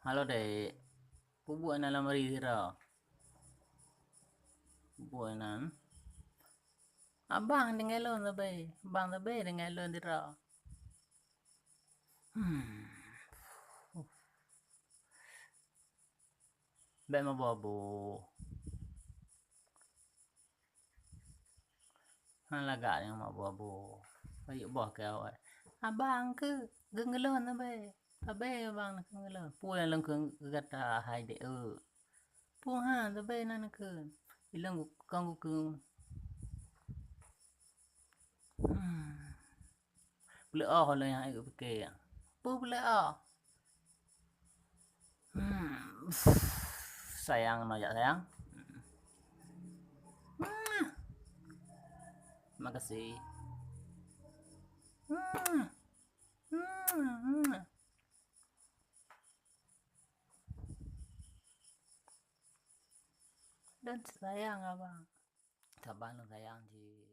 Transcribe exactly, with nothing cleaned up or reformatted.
Halo, Dek. Peue buet na lam ri sira? Peue buet nan? Abang deungon lôn sabe. Abang sabe deungon lôn sira. Hmm. Bèk meuabu-abu. Hana lagak nyang meuabu-abu. Bayeuk boh keu awai. Abang keuh geungeulon sabe. Sabe abang keuh geungeulon. Peue nyang lôn keu gata hai dek eu. Peue han sabe nan keuh. Ilôn kon keu. Hmm. Peuleuoh lôn nyang eu pike. Peue peuleuoh? Hmm. Sayang, nojak sayang. Hmm. Makasih. Hmm. Hmm. Dan sayang abang. Saban lôn sayang cit.